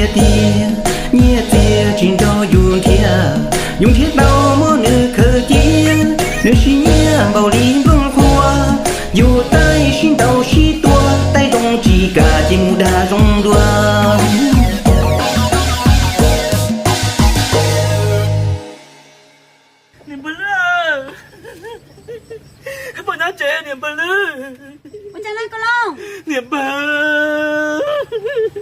Tias nyiaj txiag tsis nrog yus nrhiav, yus nrhiav tau muab nws khaws cia, nws sib nyiam npaum li nplooj qhuav, yus taij sib ntaus sib tua, taij zoo tsis kam ces mus dag zoo dua. Niam npawg Lwb, puas nyob tsev niam npawg Lwb? Ua cas na Koj Looj? Niam npawg,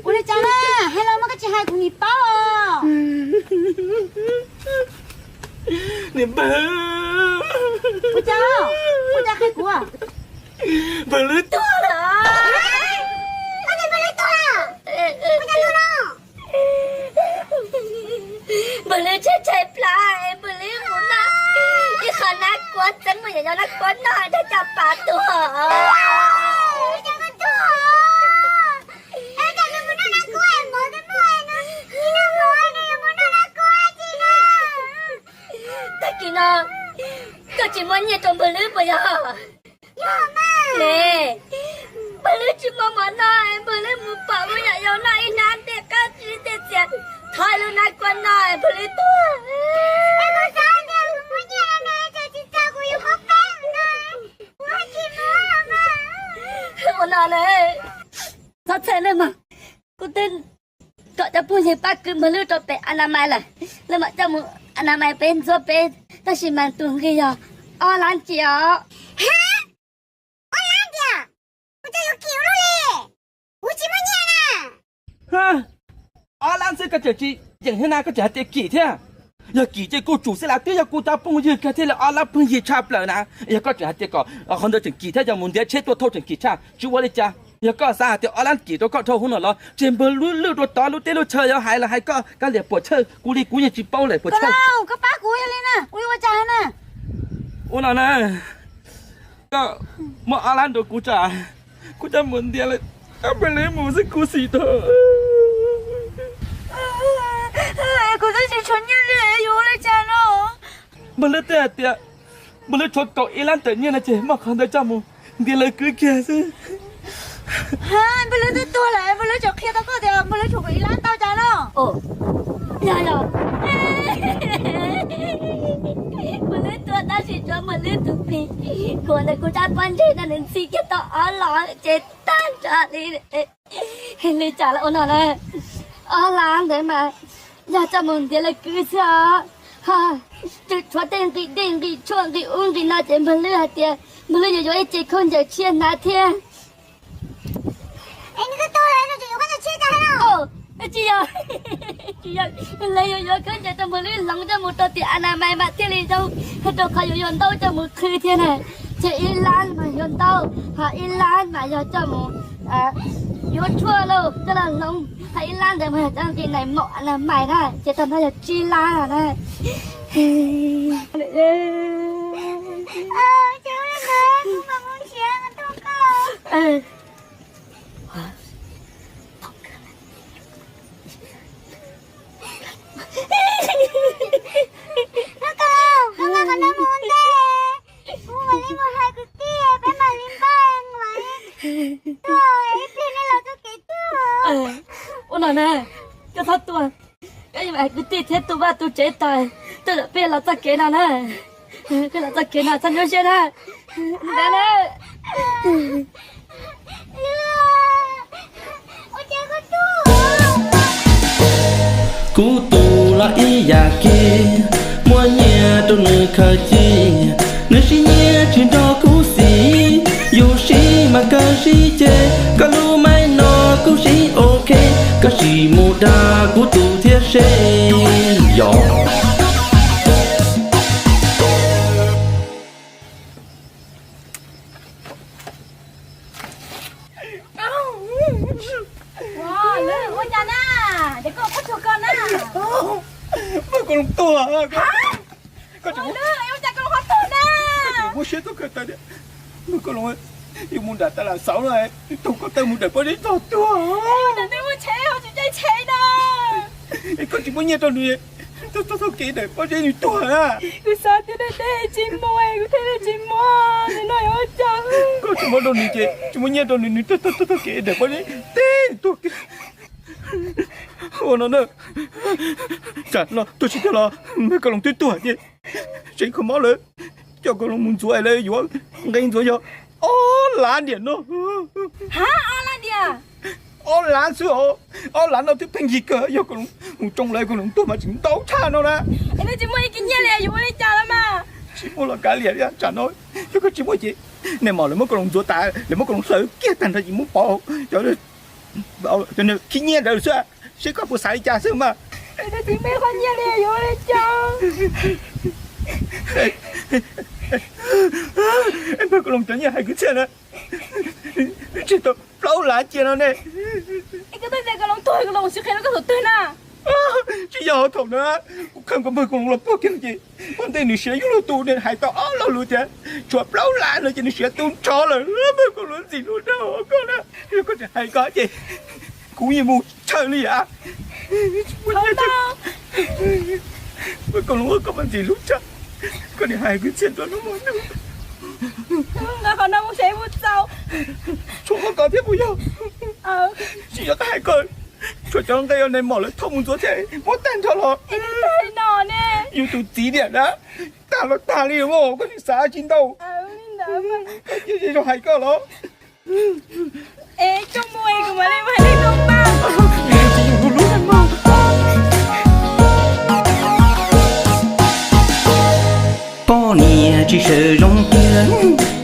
ua li cas na? Hais los mas koj tsis hais kuv nim paub os. Niam npawg, ua cas, ua cas qhia kuv? Npawg Lwb tuag lawm. Koj tias npawg Lwb tuag lawm? Ua cas luag no? Npawg Lwb tshaib tshaib plab, npawg Lwb mus noj ib qho nab kuab txeeb mus yam yov nab kuab noj dag caj pas tuag. Tag kis no koj tsis muab nyiaj rau npawg Lwb puas yog? Ne, npawg Lwb tsis muaj mov noj, npawg Lwb mus pom mus yam yov noj ib hnab tej qab tsis tej txias, thov lub nab kuab noj npawg Lwb tuag. Ua no na, txhob txhawj nej mas, kuv twb kom cov phooj ywg pab kwv npawg Lwb rau pem a na mais lawm, lawv mam coj mus a na mais peb ntxuav peb, tab sis mas tus nqi yog ob lab ntxiv os. Ob lab ntxiv? Kuv twb yuav kim ua luaj li, kuv tsis muaj nyiaj na. Ob lab xwb koj tseem tsis yeem thiab na, koj tseem hais tias kim thiab. Yog kim ces kuj tsum xwb las, twb yog kuv cov phooj ywg kiag thiaj li ob lab phooj ywg tshaj plaws na. Yog koj tseem hais tias kom qhov ntawd tseem kim thiab, yog mus ntiav tsheb tuaj thauj tseem kim tshaj, tsis ua li cas. Yog koj xav hais tias ob lab kim rau koj dhau hauv no los tseg npawg Lwb lwj rau tod lub teb lub chaw, yuav hais los hais koj, koj liam puam chawj, kuv li kuv yeej tsis paub lawm puam chawj. Koj pab kuv li na, kuv yuav ua cas na? Ua no na, koj muab ob lab rau kuv tso, kuv coj mus ntiav lawm, npawg Lwb mus xwb kuv xim tau. Kuv twb tsis tshuav nyiaj li, yuav ua li cas no? Npawg Lwb twb hais tias npawg Lwb tshuav kaum ib lab ntawm nyiaj no ces muab qhov ntawd coj mus ntiav lawv kwv kiag xwb. Npawg Lwb twb tuag lawm, npawg Lwb tseem qhia tau koj tias npawg Lwb tshuav kaum ib lab tau cas no? Yog yog, npawg Lwb tuag tab sis tshuav npawg Lwb tus plig, kuv ntawm kuv rab pob ntseg no nws ntxhi kiag tau ob los ces tag nrho li. Li cas los ua no na, ob lab ntawd mas yog coj mus ntiav lawv kwv xwb os. Ho tseem tshuav tej nqi dej nqi tshuaj nqi ub nqi no ces npawg Lwb hais tias npawg Lwb yuav yuav ib ce khaub ncaws tshiab hnav thiab. Tsis yog, tsis yog, lawv yuav yuav khaub ncaws rau npawg Lwb hloov coj mus rau tim a na mais mas thiaj li zoo, rau qhov yuav yuav ntaub coj mus qhwv thiab na. Ces ib lab mas yuav ntaub, ho ib lab mas yog coj mus yuav tshuaj lauj coj los hloov, ho ib lab ntawd mas yog cov nqi nais maum a na mais na, ces tag nrho yog tsib lab na. Koj mus ua ntej, kuv mam li mus hais kwv tij peb mam li npaj mus tuaj ib pliag nej los txoj kev tuaj. Ua no na, koj txhob tuaj, koj yuav hais kwv tij thiab tu vaj tu tsev tas, tuaj zam peb los txoj kev no na. Koj los txoj kev no txhob nyuaj siab na. Ntawd na. Kuv tus los ib yam kiag, muaj nyiaj rau nws khaws cia, nws sib nyiam tsis nrog kuv xis, yus sib mas kawg sib ceg, koj lub maib no kuj sib ok, koj sim mus dag kuv tus thiab seb yog. Ua cas na, es koj qhuab tsuag koj na. Npawg Koob Loos tuag. Koj tseem ua cas koj ho tuag na? Koj tseem muab siab tuaj kawg tas tias npawg Koob Loos yuav mus nram tab lam xauv no, tug ko taw mus dawm pob zeb tog tuag. Ntawm nej muaj tsheb ho tsis caij tsheb na. Es koj tsis muab nyiaj rau nws, txog txog kev dawm pob zeb nws tuag na. Kuv xav tias deb deb tsis muaj, kuv thiaj li tsis muab, nim no yuav ua cas? Koj tsis muab rau nws ces tsis muab nyiaj rau nws, nws txog txog kev dawm pob zeb teb tuag. Ua no na, tsam no tuag tsis tuag los Maj Kab Loos twb tuag ces tseem kho mob lawm, coj Kab Loos mus ntxuav lawv yuav nqe ntxuav yog ob lav ntiam no. Ha, ob lav ntiam? Ob lav xwb os, ob lav no twb pheej yig kawg, yog Kab Loos mus tsoo lawv Kab Loos tuag mas tseem ntau tshaj no na. Es twb tsis muaj ib kib nyiaj li yuav ua li cas lawm mas. Tsis muaj los kav liam, tsam no yog koj tsis muaj ces nais mos lawv muab Kab Loos ntxuav tas, lawv muab Kab Loos hlawv kiag tag nrho ces muab pov cov khib nyiab ntawd xwb, seb koj puas xav li cas xwb mas. Twb tsis muaj qhov nyiaj li yuav ua li cas. Maj Kab Loos cov nyiaj hais kwv txhiaj na, tseg tau plaub lav cia no ne. Es koj twb tias Kab Loos tuag, Kab Loos tsis qhia rau koj thaum twg na? Tsis yog thaum na, kuv khaws Maj Kab Loos los puag kiag ces ua ntej nws siav yuav luag tu, nws hais tau ob lo lus tias tshuav plaub lav no ces nws siav tu nrho lawm, Maj Kab Loos ntxim hlub rau koj na. Yog koj tseem hais ko ces kuv yeej mus tshawj li yam. Maj Kab Loos, koj mas ntxim hlub tshaj, koj niam hais kwv txhiaj nrog hnub mus nug. Nqa qhov no mus seb puas txaus. Tshuav qhov ko thiab puas yog? Tsis yog koj hais ko, tshuav cov nqe uas nais mos lawv thauj mus ntxuav thiab muab tag nrho los. Yus tus txiv niam na, tag los tag li os, koj tsis xav tsis ntau. Koj cia zoo hais koj los. Es koj mus es kuv mam li mus hais leej twg pab. Poj niam tsis sawv zoo tiag,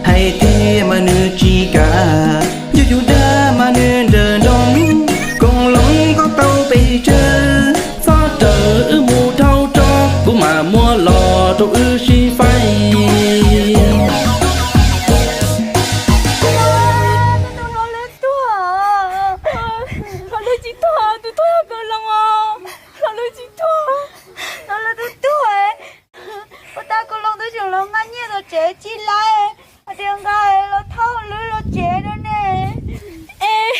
hais tiag mas nws tsis kam, yog yus dag mas nws nrawm nroos. Koos Loos koj tau pes tsawg, txhob rawm wb mus dhau tso, kuv mam muab los rau wb sib faib. Hlob Lwb tsis tuag, tus tuag yog Koos Loos os. Hlob Lwb tsis tuag, Hlob Lwb twb tuag. Puag ta Koos Loos twb tseem los nqa nyiaj tom tsev tsib lav, hais tias nqa los thauj Lwb los tsev no ne. Es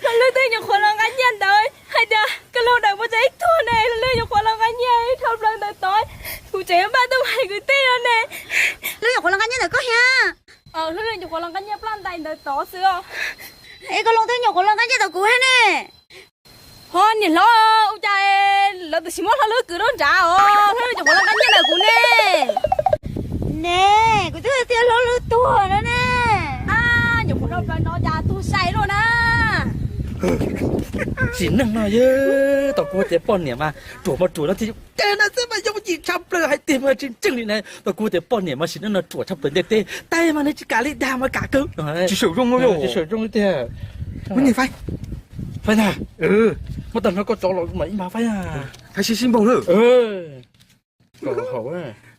Hlob Lwb twb nyuam qhuav los nqa nyiaj ntawd, hais tias Koos Loos daim pua tsawg ib tuag ne, Hlob Lwb nyuam qhuav los nqa nyiaj dhau plaws ntawd tod. Kuv tseem npaj tuaj hais kwv tij no ne. Lwb nyuam qhuav los nqa nyiaj ntawm koj thiab? Hlob Lwb nyuam qhuav los nqa nyiaj ploj ntais ntawd tod xwb os. Es Koos Loos twb nyuam qhuav los nqa nyiaj tom kuv thiab ne. Ho niam hlob, ua cas lawv tam sim muab Hlob Lwb kwv rau nrad os, Hlob Lwb nyuam qhuav los nqa nyiaj ntawm kuv ne. Ne, kuv twb tias Hlob Lwb tuag no ne. Nyuam qhuav dhau plaws no cas tuag sai luaj na. Tsim neej no yog tau kuv tias poj niam mas ruam mas ruam no thiaj yog. Ces no xwb mas yooj yim tshaj plaws, hais tiag mas tsis ntseeg li na. Tau kuv tias poj niam mas tsim neej no ruam tshaj plaws ntiaj teb, tais mas nws tsis kam li, dag mas kam kawg. Tsis sawm zoo, tsis sawm zoo tiag. Faib ntag. Muab tag nrho koj tso los mas ib npab faib. Faib sib sib npaug lawm.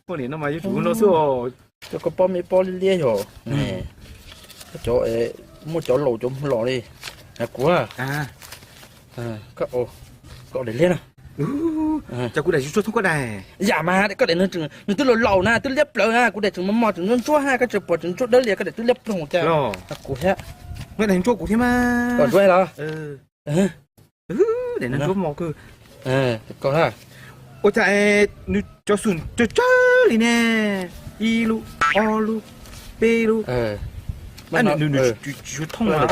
Poj niam no mas yuav tsum no xwb. Cov koj pob me pob liab liab yog. Cov muaj cov laus cov hlob li. Kuv, koj daim liab no. Cov kuv daim tsuag thoob koj daim. Yam mas koj daim no nws twb laus laus na, twb liab plaws na, kuv daim tseem mos mos tseem ntsuab ntsuab na, koj tseem pom tseem ntsuab dawb li, koj daim twb liab ploog cas. Los, koj daim ntsuab kuv thiab mas. Koj ntsuab los. Daim no ntsuab mos kawg. Koj, ua cas nws cov xum tsawg tsawg li ne, ib lub, ob lub, peb lub. Nws tsis thooj los.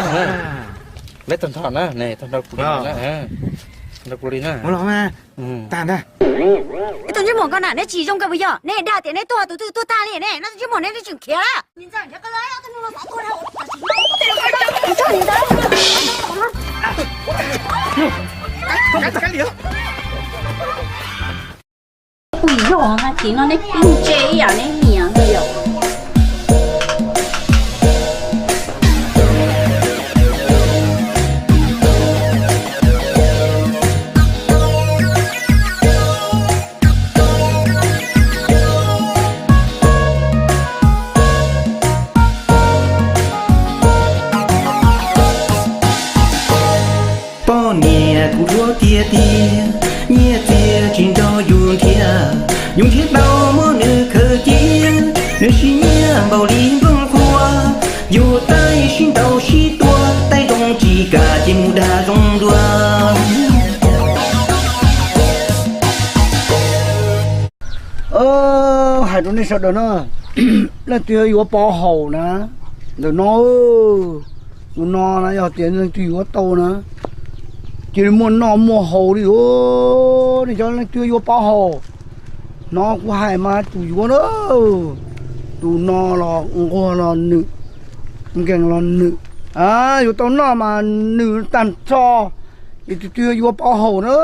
Lawv tag nrho na, tag nrho kuv li na. Tag ntag. Ib tug ntsej muag koj na, neb tsis zoo kawg puas yog? Neb dag tias neb tuag tus twg tuag tag li ne, no ntsej muag neb tseem khiav lawm. Ui yog, ces no neb pheej ntse ib yam neb niam li os. Poj niam kuv hluas tiag tiag, nyiaj txiag tsis nrog yus nrhiav, yus nrhiav tau muab nws khaws cia, nws siv nyiaj npaum li nplooj qhuav, yus tais sib ntaus sib tua, tais zoo tsis kam ces mus dag zoo dua. Hais rau nej sawv daws na, leej twg yuav pov haum na, ntawm no, tus no na yog tias leej twg yuav tau na, Cia li muaj noj muaj haus li os. Nej cov leej twg yuav pov haum, hnov kuv hais mas tus yuav na. Tus no los nquag los nws, nkees los nws, yuav tau noj mas nws tag nrho. Ces tus twg yuav pov haum na.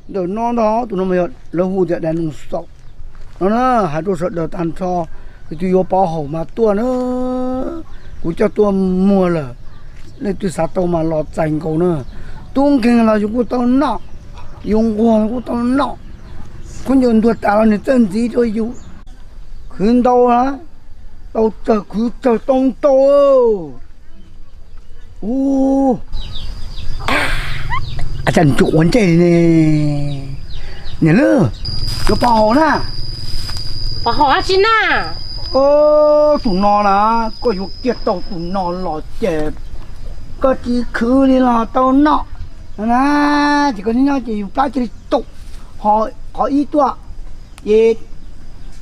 Ntawm no ntag, tus no mas yog lawv hu tias dais nus xaum no na. Hais rau sawv daws tag nrho, tus twg yuav pov haum mas tuaj na. Kuv coj tuaj muag lawm, leej twg xav tau mas los txais nkaus na. Tub nkeeg los yus kuj tau noj, yus nquag los kuj tau noj. Khaub ncaws ntuag tas los nws txawj ntxiv rau yus. Khwv ntau na, tau tsawg khwv tsawg tau ntau. Ua cas nws tsis quav ntsej li ne? Niam lwj, yuav pov haum na. Pov haum dab tsi na? Tus no na, koj yuav kiag tau tus no los ces koj tsis khwv li los tau noj na. Ces koj nyob nyob ces yus plab cia li tau qhov ib tuaj, ces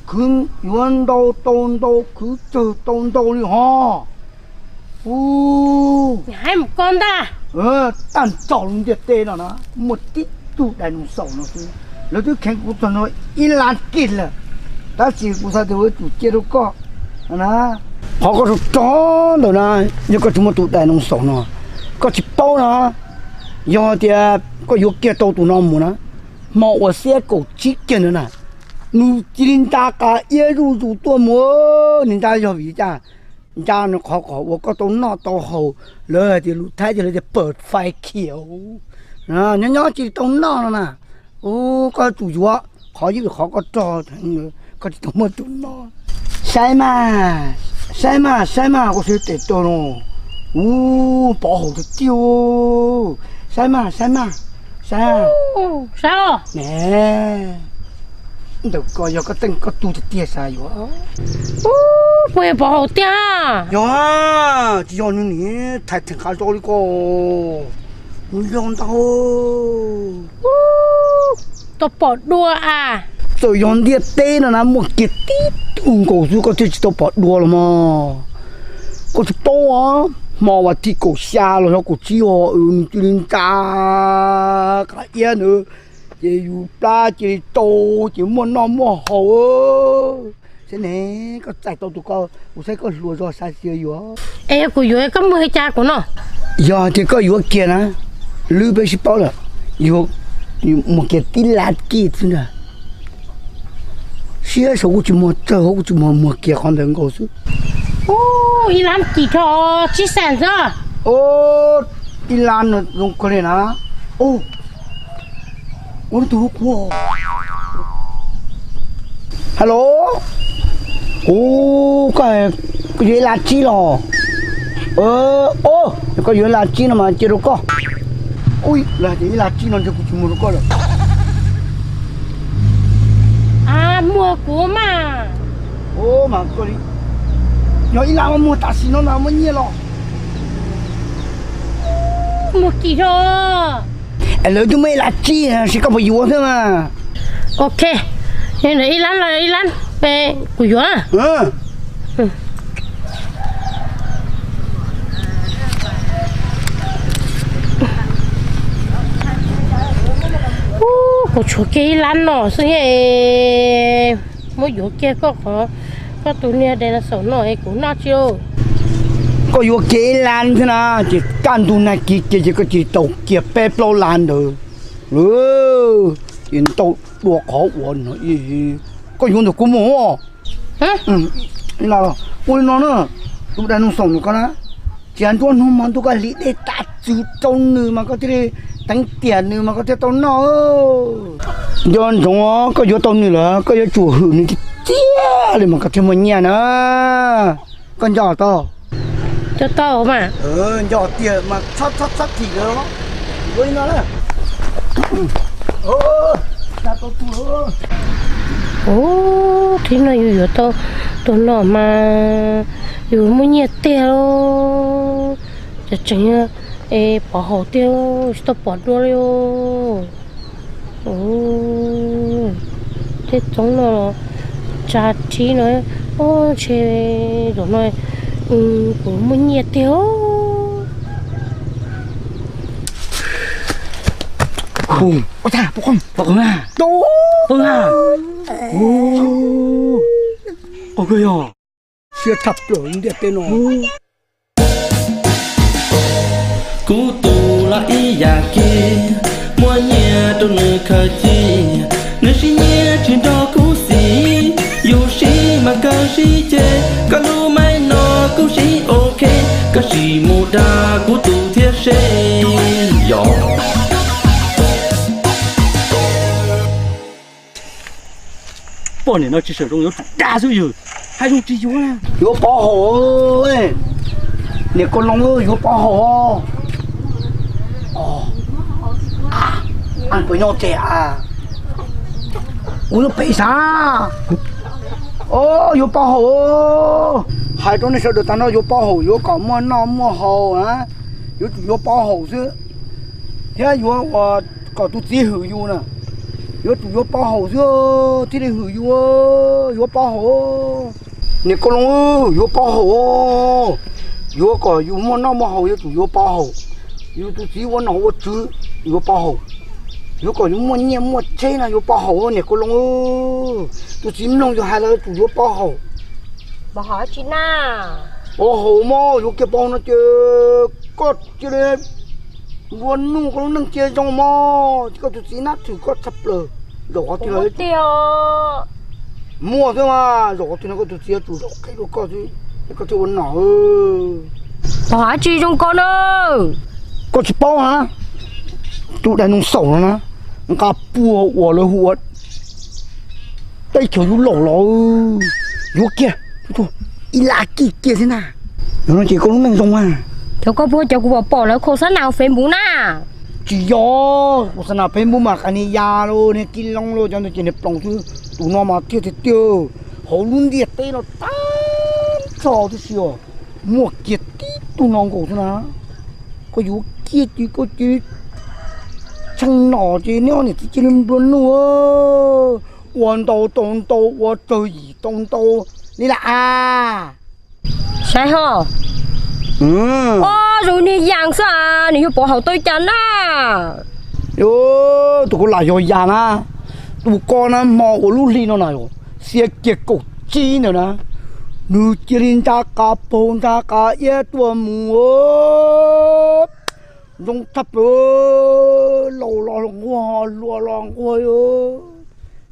khwv yuav ntau tau ntau, khwv tsawg tau ntau li hos. Ua, tag nrho lub ntiaj teb no na, muaj tib tug dais nus xaum no xwb. Lawv twb kheev kuv txog no ib lab kis lawm, tab sis kuv xav tias ua tsum cia rau koj na. Qhov koj rog rog ntawm na, yog koj tsis muaj tus dais nus xaum no, koj tsis paub no. Yog tias koj yuav kiag tau tus no mus na, hmo uas xiab kaum tsib kiag ntawd na, nws cia li nta qas iab zuj zus tuaj mus. Nws nta yog vim li cas? Nta nws qhov kom uas koj tau noj tau haus, lawv hais tias lus Thaib tias lawv tias pawm fais khiav, nyob nyob cia li tau noj no na. Ua, koj yuav tsum yuav qhov ib qhov koj rog, koj tsis tau muaj tus no. Saib mas, saib mas, saib mas, koj saib tes taw no. Ua, pov haum tiag tiag. Saib mas, saib mas, saib. Saib ne, ntawm ko yog koj teej koj tug tiag tiag saib yuav. Puas yog pov haum tiag? Yog, tsis yog nws nim thaiv theem qhov zoo li ko, nws zoo ntau. Tau pom dua a. Txawm yog ntiaj teb no na muaj kiag tib tug nkaus xwb koj thiaj tsis tau pom dua los mas. Koj tsis paub os, hmo vas thib kaum xya los yog kaum tsib os, nws cia li nta qas iab ntawd, ces yus plab cia li tau, ces muaj noj muaj haus. Saib ne, koj txais tau tus ko, kuv saib koj hluas zog xav tias yuav. Es yog kuv yuav koj muag li cas kuv no? Yog tias koj yuav kiag na, lwb peb sib paub lawm, yuav muag kiag tib lab kij xwb ntag. Siab saud kuj tsis muag, tsawg hauv kuj tsis muag, muag kiag qhov ntawd nkaus xwb. Ib lab kij rho tsib xees xwb. Ib lab no zoo kawg li na. Ua tus hu kuv. Hello. Ub, koj, koj yuav ib lab tsib los? Koj yuav ib lab tsib no mas cia rau koj. Ub, lawv hais tias ib lab tsib no ntshe kuv tsis muag rau koj lawm. Muag kuv mas. Ub, mas koj li, yog ib lab mas muag tam sim no mas muaj nyiaj los. Muag kij rho. Es lawv twb muaj ib lab tsib, seb koj puas yuav xwb mas. Ok, ib lab los ib lab, kuv yuav. Ub, kuv tshuav kiag ib lab no xwb es muab yuav kiag koj qhov, koj tus niag dinosaur no es kuv noj tsis. Koj yuav kiag ib lab thiab na, ces kaj ntug nag kis kiag ces koj cia li tau kiag peb plaub lab ntawd. Ces ntau dua qhov uas no, koj yuav ntawm kuv mus. Ua li no na, tus dinosaur ntawm koj na, txiav nruab hnub hmo ntuj koj hliv dej tas txwv rau nws mas koj thiaj li teev tiam nws mas koj thiaj tau noj. Nco ntsoov, koj yuav tau nws lawm koj yuav tsum hwm nws tiag tiag li mas koj thiaj muaj nyiaj na. Koj nco tau? Nco tau mas. Nco tiag mas txhob txhob txhob thim lawm. Ua li no na. Ub, thib no yus yuav tau tus no mas yus muaj nyiaj tiag. Cov tseem es pov haum tiag, tsis tau pom dua li. Tej txoob no los tsa thib no, ntshe zaum no kuv muaj nyiaj tiag. Pum, ua tag, pum qhov, pum qhov na, pum na, qhov kawg yog siab tshaj plaws ntiaj teb no. Kuv tus los ib yam kiag, muaj nyiaj rau nws khaws cia, nws siv nyiaj tsis nrog kuv siv, yus siv mas kawg siv ces koj lub maib no kuv siv ok, koj sim mus dag kuv tus thiab seb. Yog. Poj niam no tsis sawm zoo yuav tsum dag xwb yog hais zoo tsis yuav na. Yuav pov haum, niam Koob Loob, yuav pov haum. Puas nyob tsev a? Kuv yuav pem xav. Yuav pov haum. Hais rau nej sawv daws tag no yuav pov haum yuav kom muaj noj muaj haus na. Yuav tsum yuav pov haum xwb. Thiab yuav ua kom tus txiv hwm yus na. Yuav tsum yuav pov haum xwb thiaj li hwm yus, yuav pov haum. Niam Koob Loob, yuav pov haum, yuav kom yus muaj noj muaj haus yuav tsum yuav pov haum. Yus tus txiv ua nom ua tswv yuav pov haum. Yuav kom yus muaj nyiaj muaj tsheb no yuav pov haum niam Koob Loob. Tus txiv mloog yus hais los yuav tsum yuav pov haum. Pov haum tsis na. Pov haum mog, yuav kiag pov haum no ces koj cia li nplua nuj koj lub neej cia zoo mog, ces koj tus txiv nab thwm koj tshaj plaws. Zaum qhov twg los tiag. Muaj xwb mas, zaum qhov twg no koj tus txiv yuav tsum zaum qheb rau koj xwb, koj thiaj ua nom. Pov haum tsis zoo ko na. Koj tsis paub na, tus dais noos xaum no na, nqa puag uas lawv hu ua teb chaws yub laum los yuav kiag, ib lab kij kiag xwb na. Yog no ces koj lub neej zoo a. Cov koj puag cov kuv pom pom lawv khos xab nas Facebook na. Tsis yog, khos xab nas Facebook mas qas niag ya los niag kij loo los cov ntawd ces niag ploos xwb. Tus no mas tiag tiag tiag, hauv lub ntiaj teb no tag nrho tib si os, muaj kiag tib tug no nkaus xwb na. Koj yuav kiag ces koj cia li tsheej nom ces neb ob niam txiv cia li nplua nuj, ua ntau tau ntau, ua tsawg yim tau ntau li lawm a. Saib ho. Ua zoo niag yas xwb, nws yuav pov haum tau cas na. Tus ko lam yog yas na, tus ko na hmo ua lub hli no na, xiab kiag kaum tsib ntawd na, nws cia li nta qas paug nta qas iab tuaj mus. Zoo tshaj plaws, laus los nquag, hluas los nquag.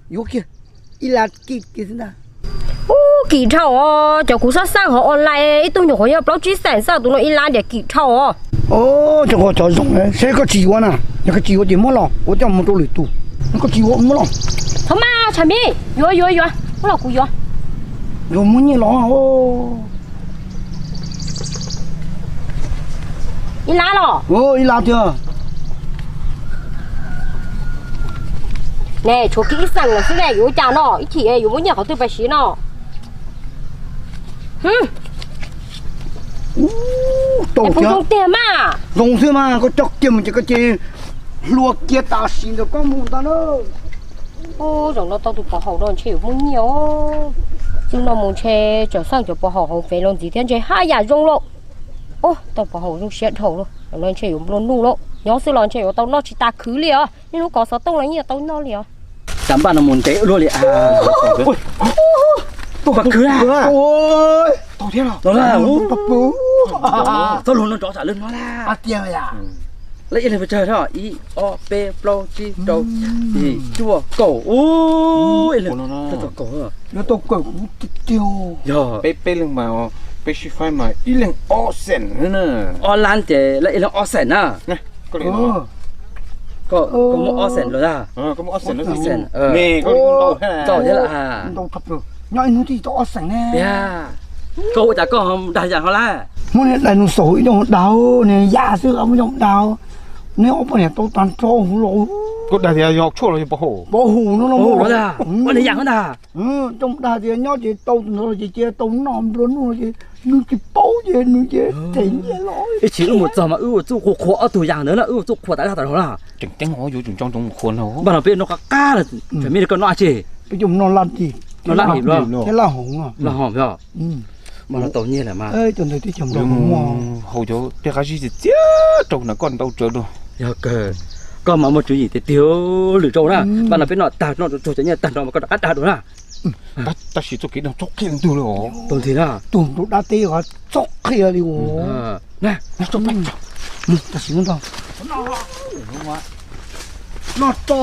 Yuav kiag ib lab kij kiag xwb ntag. Ub, kim dhau os, cov kuv xab xaj hauv online ib tug nyuam qhuav yog plaub tsib xees xwb, tus no ib lab ntiag kim dhau os. Cov ko cov zoo, seb koj tsis yuav na, yog koj tsis yuav ces muab los ua coj mus rau lwm tus. Koj tsis yuav muab los. Txhob maj Tshav Mib, yuav yuav yuav, muab los kuv yuav. Yuav muab nyiaj los. Ib lab los? Ib lab tiag. Ne, tshuav kiag ib xeem lawm xwb ne, yuav ua cas no, ib chim yuav muab nyiaj qhov twg pais siv no. Tau thiab. Zoo tiag mas. Zoo xwb mas, koj coj kiag mus ces koj cia li hlua kiag tam sim ntawm koj mus ntag na. Ub, zaum no tau tus pov haum no ntshe yuav muaj nyiaj os. Xyoo no mus ntshe tseem xaj cov pov haum hauv fev los ntxiv thiab ntshe haj yam zoo lauj. Ub, tau pov haum zoo siab dhau lauj, zaum no ntshe yuav nplua nuj lauj, nyob xwb los ntshe yuav tau noj tsis tas khwv li os, niaj hnub kov xov tooj los yeej yuav tau noj li os. Xav npaj no mus ntev luaj li. Tau khwv na. Tau thiab los. Txhob luag no nrov tsam lawv no na. Lawv ib leeg pes tsawg, ib ob peb plaub tsib rau yim cuaj kaum. Ub, ib leeg tau kaum. Yog peb peb leeg mas, peb sib faib mas ib leeg ob xees na. Ob lab ces lawv ib leeg ob xees na. Koj muaj ob xees los a? Ntau thiab lawm. Nyob ib hnub twg tau ob xees ne. Koj ua cas koj dag yam ho lawm? Muab niag dais nus xaum ib coj dag, niag yam xwb muab coj dag. Neb ob poj niam tau tag nrho huv los. Koj dag tias yog tshuaj los yog pov haum? Pov haum no no. Ua niag yam ntag. Coj dag tias nyob ces tau tus ntawd ces cia tau noj nplua nuj ces nws tsis paub ces nws ces them nyiaj los. Ib chim wb mus txog mas wb ua txuj qhuas qhuas ob tug yam ntawd na, wb ua txuj qhuas tas zaj tas zog na. Tseem ceeb os, yuav tsum nco ntsoov mus qhuas no. Npaj no peb noj qab qab no, tsam me koj noj dab tsi? Peb coj mus noj laj dim. Noj laj dim thiab laj hoom. Laj hoom yog. Mas no tau nyiaj lawm mas. Cov ntawd twb cov nplog mus haus cov tej qab zib txias txias rau na koj ntau tsawv rau. Yog kawg. Koj mas muaj tswv yim tiag tiag lwm zaus na, pab no peb noj tag noj tsuag tsuag cov nyiaj tag nrho mas koj rov qab dag dua na. Tab sis txoj kev no txob qhia ntug li os. Tus nthi na, tus ntu dab teb txob qhia li os. Tab sis no no to.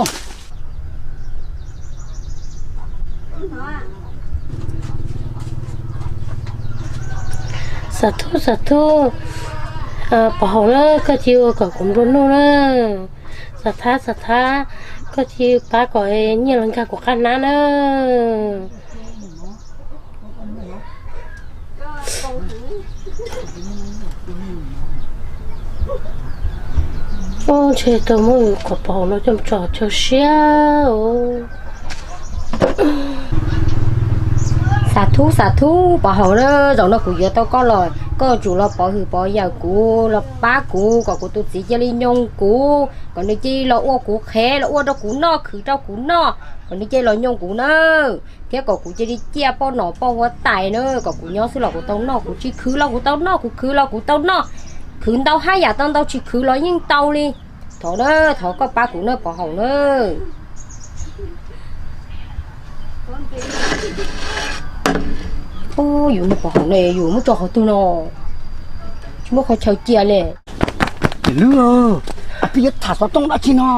Xav thub xav thub, pov haum na, koj cia ua kom kuv nplua nuj na. Xav thab xav thab, koj cia pab kom nyiaj los nkag kuv qab hnab na. Ub, ntshe tau muab qhov pov haum no coj mus tso chaw siab. Xav thub xav thub pov haum na, zaum no kuv yuav tau koj los koj tsum los pov hwm pov yawm kuv, los pab kuv kom kuv tus txiv cia li nyoo kuv, kom nws cia li los ua kuv qhev, los ua rau kuv noj, khwv rau kuv noj, kom nws cia li los nyoo kuv na, thiab kom kuv cia li ciaj poj nom poj huab tais na, kom kuv nyob xwb los kuv tau noj, kuv tsis khwv los kuv tau noj, kuv khwv los kuv tau noj, khwv ntau haj yam tau ntau, tsis khwv los yeej tau li. Thov na, thov koj pab kuv na pov haum na. Ub, yus niag pov haum ne yus muab tso qhov twg no, tsis muaj qhov chaw cia li. Lwb, peb yuav tham xov tooj dab tsi no?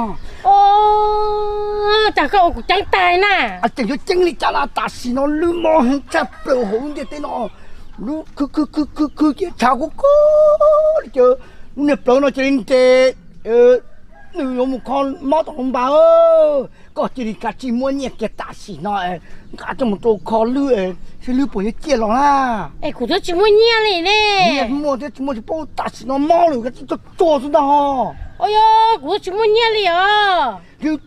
Cas koj ua kuv ceeb tag na? Tseem yuav ceeb li cas na, tam sim no lub mob heev tshaj plaws hauv lub ntiaj teb no. Lub khwv khwv khwv khwv khwv ces tshav kub kub li ces lub niag plawv no cia li nres, nws yuav mus kho mob tom hoob npas. Koj cia li kav tsij muab nyiaj kiag tam sim no, nqa coj mus rau kho lwb, seb lwb puas yuav ciaj los na. Es kuv twb tsis muaj nyiaj li ne. Nyiaj muaj thiab tsis muaj tsis paub, tam sim no mob lawm kav tsij tsuag tsuag xwb ntag ho. Ua yog kuv twb tsis muaj nyiaj li os. Lwb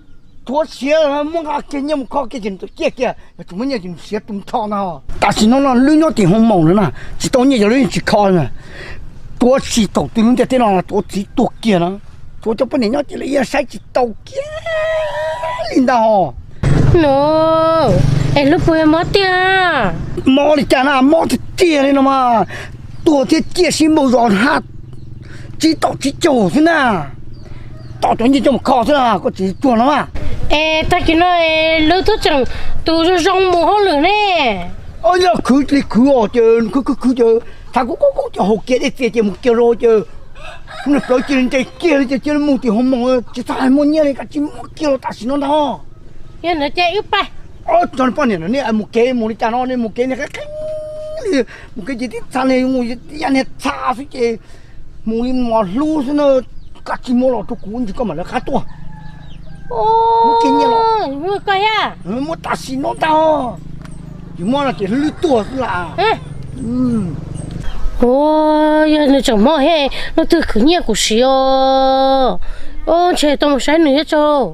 thuav siav muab nqa kiag nyiaj mus kho kiag ces nws txawm ciaj kiag, yog tsis muaj nyiaj ces nws siav tu nrho ntag ho. Tam sim no no lwb nyob tim hoo maum no na, tsis tau nyiaj ces lwb yeej tsis kho na. Tuav tsis thaum twg lub ntiaj teb no tuav txiv tuag kiag na, tuav cov poj niam nyob ces lawv yeej saib tsis tau kiag li ntag ho. No, es lub puas mob tiag? Mob li cas na, mob tiag tiag li no mas, tuag thiab ciaj sib npaug zos haj tsib taum tsib caug xwb na. Tos cov nyiaj coj mus kho xwb na, koj tsis tuag no mas. Es tag kis no lub tub tseem tus zoo zoo mus hauj lwm ne. Yog khwv li khwv os, ces khwv khwv khwv ces thav kub kub kub ces haus kiag dej txias ces mus kiag rau ces lub niag plawv cia li nres kiag li ces cia li mus tim hoo maum, tsis txhob hais muaj nyiaj li, kav tsij muab kiag los tam sim no ntag. Yog ntawd ces wb pais. Tso poj niam no nej mus kev mus li cas no, nej mus kev niag qeeb qeeb li, mus kev ces tib txha niag mus ya niag txha xwb ces mus li mos hlub xwb na, kav tsij muab los rau kuv ntsis koj mam lawv qab tuaj. Muab kiag nyiaj los, muab tam sim no ntag. Tsis muab no ces lwb tuag xwb las. Ua, yog nws tseem mob he, leej twg khwv nyiaj kuv siv os. Ntshe tau mus saib nws thiab tso.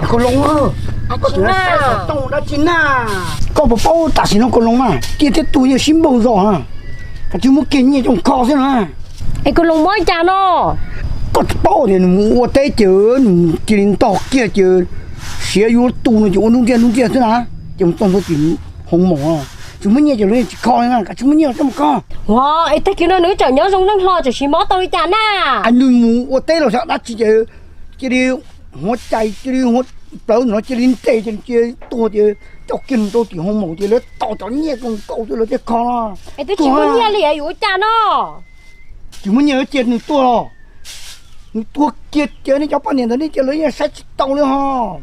Kaus Loos, koj tseem saib xov tooj dab tsi na? Koj puas paub tam sim no Kaus Loos na ciaj thiab tuag yeej sib npaug zos na, kav tsij muab kiag nyiaj coj mus kho xwb na. Es Kaus Loos mob cas no? Koj tsis paub tias nws mus ua teb ces nws cia li ntog kiag ces siav yuav tu no ces ua ntub nthiaj ntub nthiaj xwb na, ces mus txog ntua tim hoo maum, tsis muaj nyiaj ces lawv yeej tsis kho li na, kav tsij muab nyiaj coj mus kho. Ua, es tag kis no nws tseem nyob zoo neej hlo tseem siv mob tau li cas na? Nws mus ua teb los xyov dab tsi ces cia li huav cai cia li huav plawv no cia li nres ces cia li tuag ces coj kiag nws rau tim hoo maum ces lawv tos cov nyiaj zoo nkauj xwb lawv thiaj kho no. Es twb tsis muaj nyiaj li yuav ua cas no? Tsis muaj nyiaj cia nws tuag los, nws tuag kiag ces nej cov poj niam ntawd nej cia lawv yeej saib tsis tau li ho.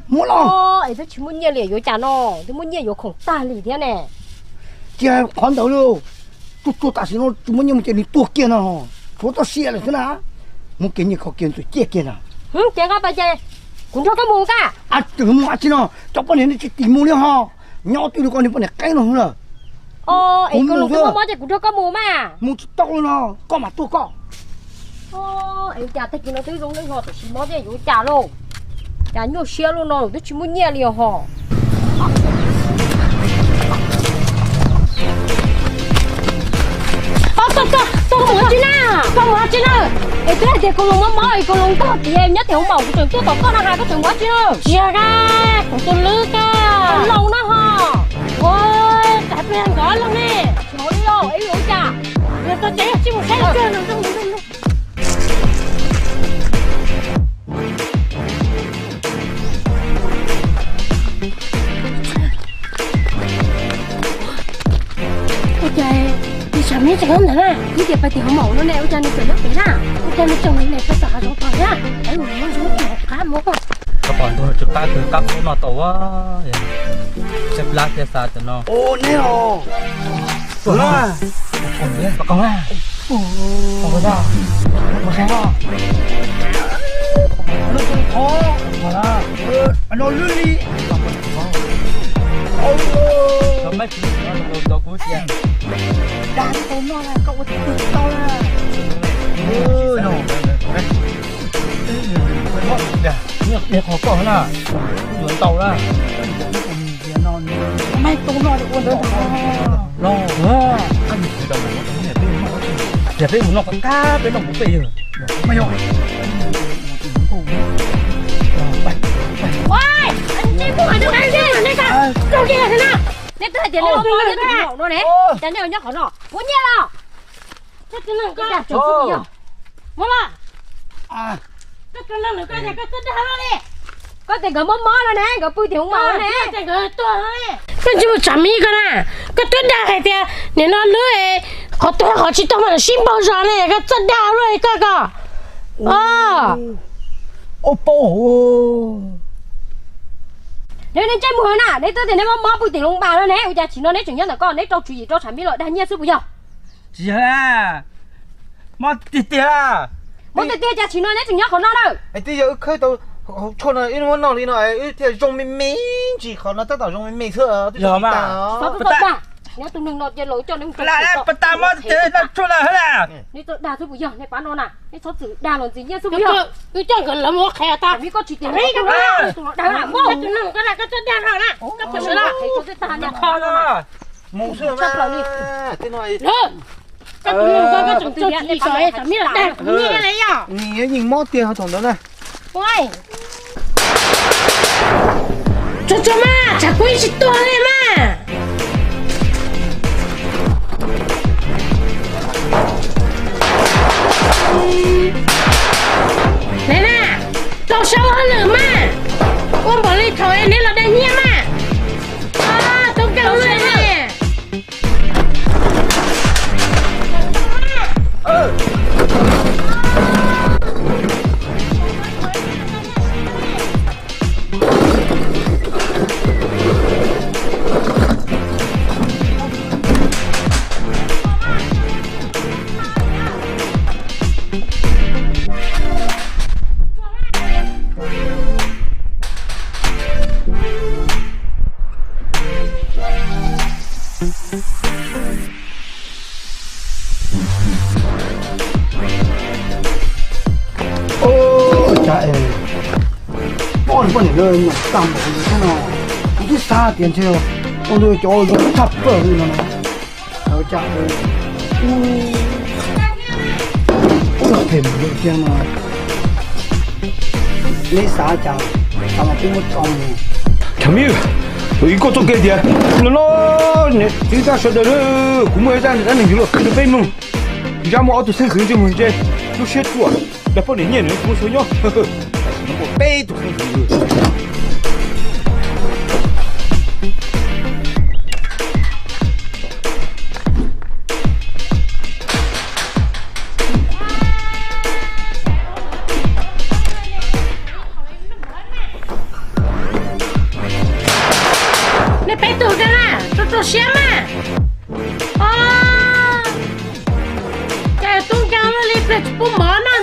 Muab los. Es twb tsis muaj nyiaj li yuav cas no, twb muaj nyiaj yuav khoom tag li thiab ne. Cia qhov ntawd li, tsuag tsuag tam sim no tsis muaj nyiaj mus ces nws tuag kiag no, tshuav txoj sia lawm xwb na. Muab kiag nyiaj kho kiag txawm ciaj kiag na. Ces nqa pas ces kuv nrog koj mus ka. Tsis mus dab tsi no, cov poj niam nej tsis tim mus li ho. Nyob twj li koj niag poj niam qeeb no na. Es kuv mus xwb, mob ces kuv nrog koj mus mas. Mus tsis tau li no, koj mam tuaj koj. Es cas tag kis no twb zoo neej hlo tam sim mob thiab yuav cas lauj? Cas nyuaj siab lub no twb tsis muaj nyiaj li ho. Koj mus dab tsi na? Koj mus dab tsi na? Es twb hais tias Kaus Loos mob mob es Kaus Loos koj tias nyob tim hoob maum kuv tseem tuaj tom koj no has koj tseem mus dab tsi na? Tsis hais, kuv tus lwb koj Loos no ho. Ua, tsam pliag nkawd los ne. Tsis hauv li los es yuav cas? Los txog tsev tsis mus saib los tsuag no. Neb tseem nyob ntawd na, ib tias pais tim hauv maum no ne, ua cas nws tseem nyob pem na? Ua cas nws tseem mus pem tom hav zoov tod na? Ai, mus mus mus qab mus. Koj pom ntuag tsis qab kawg, qab qub no tau a. Caj plab thiab xav cov no. Ua neb os. No lwj li. Tau kuv tias dag tau noj na, koj ua tsis tau na. Qhov koj na, kuv yuav ntau na. Meej tau noj ua ntawd no. Tias peb mus noj qab, peb noj kuv peb yawg. Neb twb hais tias neb ua mov neb twb mus no ne, cas nej nyob qhov no puas nyiaj los? Mus los. Koj tias nkawd mob mob no ne, nkawd pw tim hoob maum ne. Koj tsis mus tsam mi koj na, koj twb dag hais tias nim no lub qhov tuag qhov tsis tuag mas sib npaug zos ne, koj txawj dag luaj li koj ko. Ob paub. Neb ntsej muag na, neb twb tias neb mob mob pw tim hoob maum no ne, ua cas tam sim no neb tseem nyob ntawm koj, neb rau tswv yim rau tsam mi los dag nyiaj xwb puas yog? Tsis yog, mob tiag tiag. Mob tiag tiag cas tam sim no neb tseem nyob qhov no na? Es twb yog wb khawb tau hauv tshuaj no wb muab noj li no wb thiaj zoo me me ntsis, qhov no tab tom zoo me me xwb. Yog mas. Pas tas mob tiag tiag noj tshuaj na. Neb txawj dag xwb puas yog, nej pab no na, neb txhob txwm dag los ntxiv nyiaj xwb puas yog? Wb coj nkawd lawv mus ua qhev tas. Koj tsis tias tus no dag na, koj tsis dag na, koj tsis dag na. Mus xwb mas. Koj tus no koj tseem txog tsis sov es tam mi los dag kuv nyiaj li yom. Nim yeej mob tiag thaum ntawd na. Tso tso mas, tsam kuv ib tsis tuag li mas. Neb na, tau saib hauj lwm mas, ua npaum li thaum neb los dag nyiaj mas. Tub Nkeeg li. Ua cas es poj niam poj niam lawv nyuam tag npaum li thiab no. Kuv twb xav tias ntshe ua rau cov zoo tshaj plaws li no. Ua cas ua phem mus lawm tiag no. Neb xav cas xav mas peb muab tso mus. Kham Ib, ua ib koj txoj kev tias no no, niam txiv tag sawv daws, kuv muaj ib zaj dab neeg yuav luag qhia rau peb mloog. Zaj muaj ob tug xeeb ntxwv ntsej muag ntse, lub siab ruam, dag poj niam nyiaj nws tsis muaj txhua nyob. Tam sim no muaj peb tug xeeb ntxwv. Nej peb tug kawg na, rau rau siab mas. Cas tub nkeeg luaj li pliag tsis pub mov noj